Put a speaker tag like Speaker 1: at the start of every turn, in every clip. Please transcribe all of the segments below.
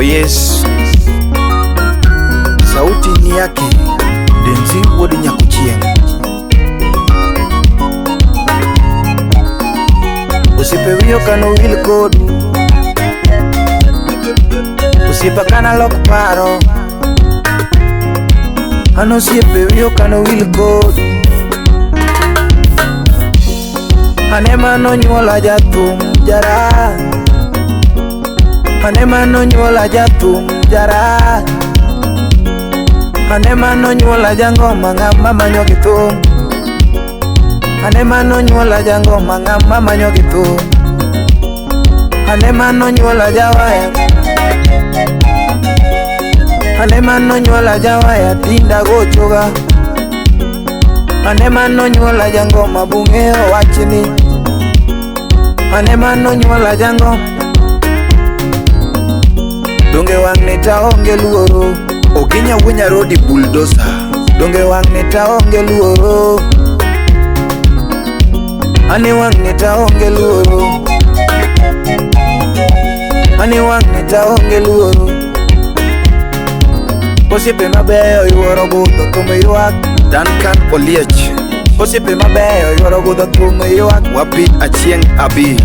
Speaker 1: Yes, sauti ni yake Denzi Wuod Nyakuchieng. Osiepe wiyo kano wil kodu, osiepa kana lok paro. An osiepe wiyo kano wil kodu. An ema nonyuola jathum jara, an ema nonyuola jathum jara, an ema nonyuola jangoma ng'ama manyo gi thum. An ema nonyuola jangoma ng'ama manyo gi thum. An ema nonyuola jawaya, an ema nonyuola jawaya tinda gochoga. An ema nonyuola jangoma bung'eyo wachni. An ema nonyuola jangoma. Donge wang'ni taonge luoro,
Speaker 2: Oginya wuo Nyarodi bulldozer.
Speaker 1: Donge wang'ni taonge luoro. Ani wang'ni taonge luoro, ani wang'ni taonge luoro. Osiepe mabeyo yuoro budho thum ywak.
Speaker 2: Duncan Oliech.
Speaker 1: Osiepe mabeyo yuoro budho thum ywak.
Speaker 2: Wapi Achieng' Abi.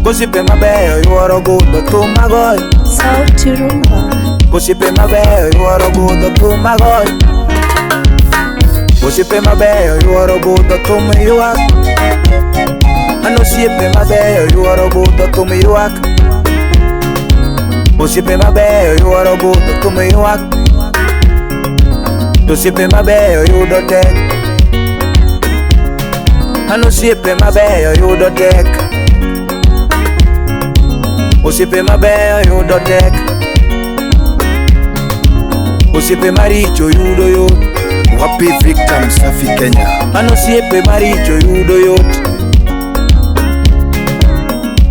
Speaker 1: Osiepe mabeyo yuoro budho thum agoyo.
Speaker 3: Sauti Rumba.
Speaker 1: Osiepe mabeyo yuoro budho thum agoyo. Osiepe mabeyo yuoro budho thum ywak. An osiepe mabeyo yuoro budho thum ywak. Osiepe mabeyo yuoro budho thum ywak. To osiepe mabeyo yudo tek. An osiepe mabeyo yudo tek. Osiepe mabeyo yudo tek. Osiepe maricho yudo yot.
Speaker 2: Wapi Victor Msafi Kenya.
Speaker 1: An osiepe maricho yudo yot.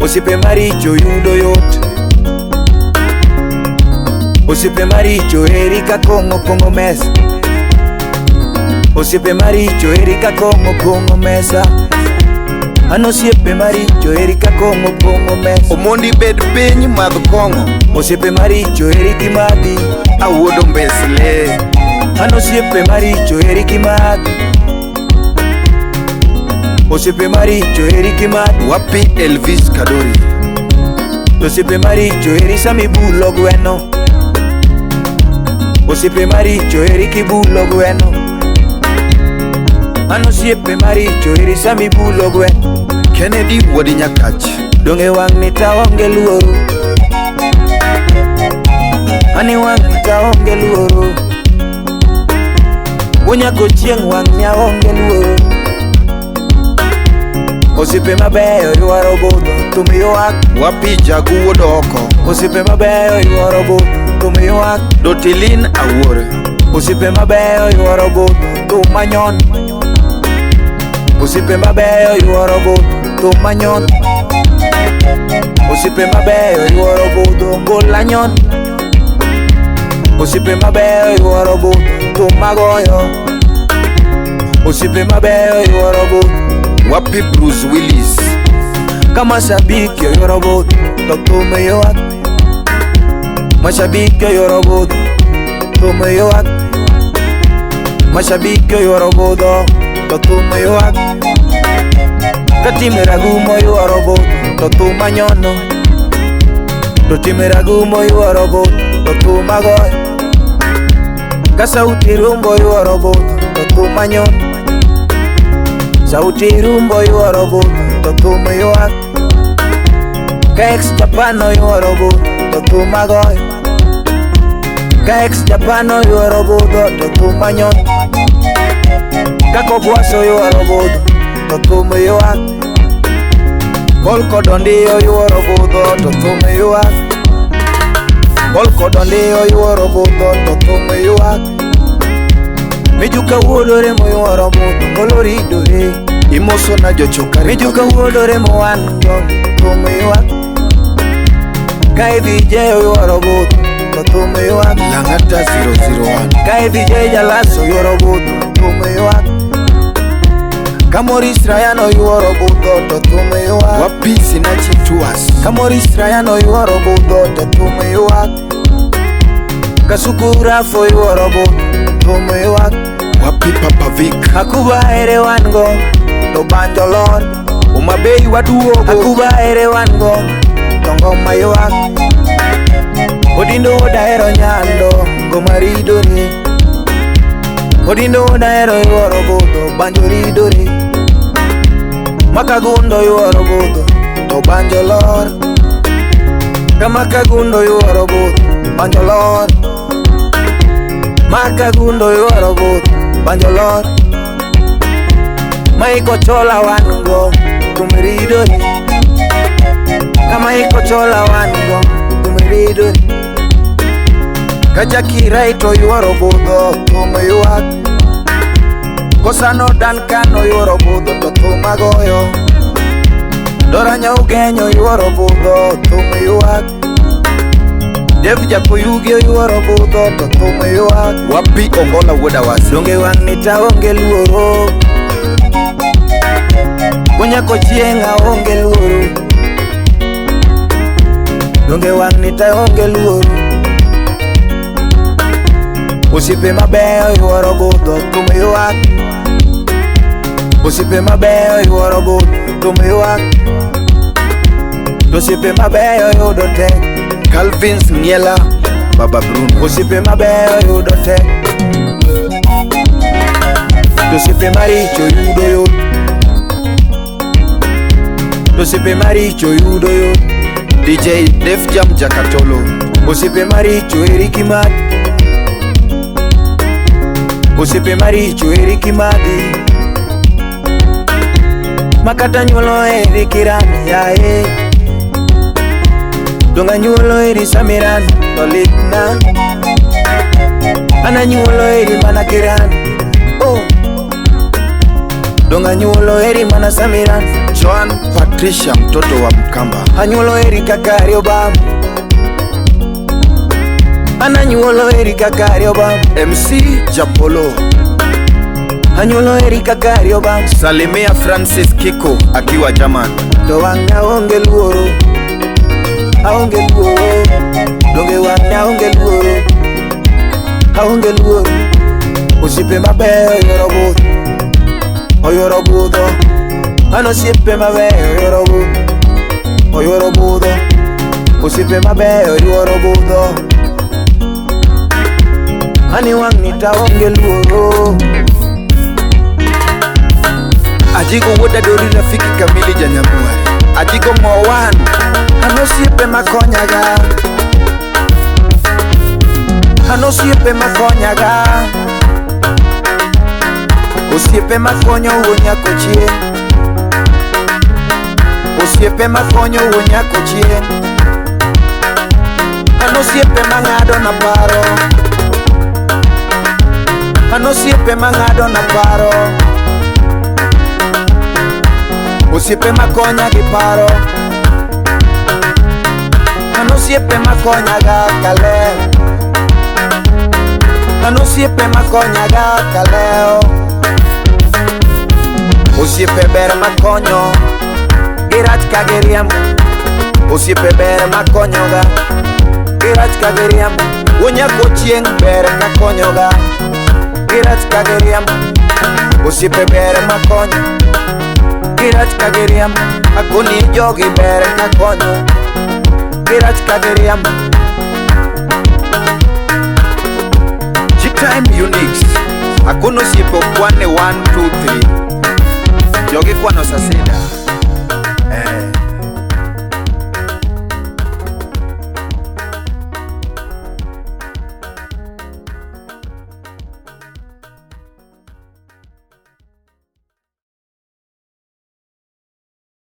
Speaker 1: Osiepe maricho yudo yot. Osiepe maricho eri ka kong'o pong'o mesa. Osiepe maricho eri ka kong'o pong'o mesa. An osiepe maricho eri ka kong'o pong'o mesa.
Speaker 2: Omondi bed piny madh kong'o.
Speaker 1: Osiepe maricho eri kimadhi.
Speaker 2: Awuodo mbesle.
Speaker 1: An osiepe maricho eri kimadhi. Osiepe maricho eri kimadhi.
Speaker 2: Wapi Elvis Kadori.
Speaker 1: Osiepe maricho eri samibulo gweno. Osiepe maricho eri kibulo gweno. An osiepe maricho eri samibulo gweno.
Speaker 2: Kennedy Wuod Nyakach.
Speaker 1: Donge wang'ni taonge luoro. Ani wang'ni taonge luoro. Wuonyako chieng' wang'ni aonge luoro. Osiepe mabeyo yuoro budho thum ywak.
Speaker 2: Wapi Jagu Wuod Oko.
Speaker 1: Osiepe mabeyo yuoro budho thum ywak.
Speaker 2: Dotilin Awuor.
Speaker 1: Osiepe mabeyo yuoro budho thum manyon. Osiepe mabeyo yuoro budho thum manyon. Osiepe mabeyo yuoro budho ngola nyon. Osiepe mabeyo yuoro budho thum magoyo. Osiepe mabeyo yuoro budho.
Speaker 2: Wapi Bruce Willis.
Speaker 1: Kama shabiki oyuoro budho to thum ywak. Mashabiki oyuoro budho thum ywak. Mashabiki oyuoro budho to thum ywak. Ka time ragumo yuoro budho to thum anyono. To time ragumo yuoro budho to thum agoyo. Ka sauti rumbo yuoro budho to thum anyono. Sauti rumbo yuoro budho to thum ywak. Ka ex Japan oyuoro budho to thum agoyo. Ka ex Japan oyuoro budho to thum anyono. Ka Kobwaso oyuoro budho to thum ywak. Paul Kodondi oyuoro budho to thum ywak. Paul Kodondi oyuoro budho to thum ywak. Mijuka wuodore moyuoro budho ngolo ridore.
Speaker 2: Imoso na jochokari.
Speaker 1: Mijuka wuodore mowan go thum ywak. Ka idhi oyuoro budho to thum ywak.
Speaker 2: Lang'ata 001.
Speaker 1: Ka idhi Jalaso oyuoro budho thum ywak. Ka Maurice Ryan oyuoro budho to thum ywak.
Speaker 2: Wapi Sinachi Tours.
Speaker 1: Ka Maurice Ryan oyuoro budho to thum ywak. Kasukura fo yuoro budho thum ywak.
Speaker 2: Wapi Papa Vic?
Speaker 1: Akuba ere wan go to banjo lor.
Speaker 2: Omabei waduogo.
Speaker 1: Akuba ere wan go to ngoma ywak. Odindo dahero nyando ngoma ridore. Odindo dahero yuoro budho banjo ridore. Makagundo yuoro budho to banjo lor. Kamakagundo yuoro budho banjo lor. Makagundo yuoro budho banjo lor. Maiko chola wan go thum ridore. Kama iko chola wan go thum ridore. Kajakirai to yuoro budho thum ywak. Kosano Duncan oyuoro budho to thum agoyo. Dora Nyaugenyo yuoro budho thum ywak. Jeff Jakoyugi oyuoro budho to thum ywak.
Speaker 2: Wapi Ongola wuod Awasi?
Speaker 1: Donge wang' ni ta onge luoro. Onyako chieng' aonge luoro. Donge wang' ni ta onge luoro. Osiepe mabeyo yuoro budho thum ywak. Osiepe mabeyo yuoro budho thum ywak. Osiepe mabeyo yudo tek.
Speaker 2: Calvins Ngiela, Baba Bruno.
Speaker 1: Osiepe mabeyo yudo tek. Osiepe maricho yudo yot. Osiepe maricho yudo yot.
Speaker 2: DJ Def Jam Jakatolo.
Speaker 1: Osiepe maricho eri kimadi. Osiepe maricho eri kimadi. Makata nyuolo eri kirani yae. Donga nyuolo eri samiran to litna. Ana nyuolo eri mana kirani. Oh. Donga nyuolo eri mana samiran.
Speaker 2: Joan Patricia mtoto wa Mkamba.
Speaker 1: Anyuolo eri kakari Obama. Ana nyuolo eri kakari Obama.
Speaker 2: MC Japolo.
Speaker 1: Anyuolo eri kakari Obama.
Speaker 2: Salimia Francis Kiko akiwa German.
Speaker 1: To wang' aonge luoro. Aonge luoro. Donge wang' aonge luoro. Aonge luoro. Osiepe mabeyo oyuoro budho. Oyuoro budho. An osiepe mabeyo oyuoro budho. Oyuoro budho. Osiepe mabeyo oyuoro budho. Ani wang' ni ta onge luoro.
Speaker 2: Ajigo wuoda dori rafiki kamili janyamwari. Ajigo mowan.
Speaker 1: An osiepe makonyaga. An osiepe makonyaga. Osiepe makonyo wuon nyako chien. Osiepe makonyo wuon nyako chien. An osiepe mang'ado na paro. An osiepe mang'ado na paro. Osiepe makonya gi paro. An osiepe makonyaga kaleo. An osiepe makonyaga kaleo. Osiepe ber makonyo. Girach ka giriambo. Osiepe ber makonyoga. Girach ka giriambo. Wuonyako chieng' ber kakonyoga. Girach ka giriambo. Osiepe ber makonyo. Girach ka giriambo. Akoni jogi ber kakonyo. Girach ka giriambo.
Speaker 2: G-Time Unix. Akono osiepe okwane 1, 2, 3. Jogi kwano saseda.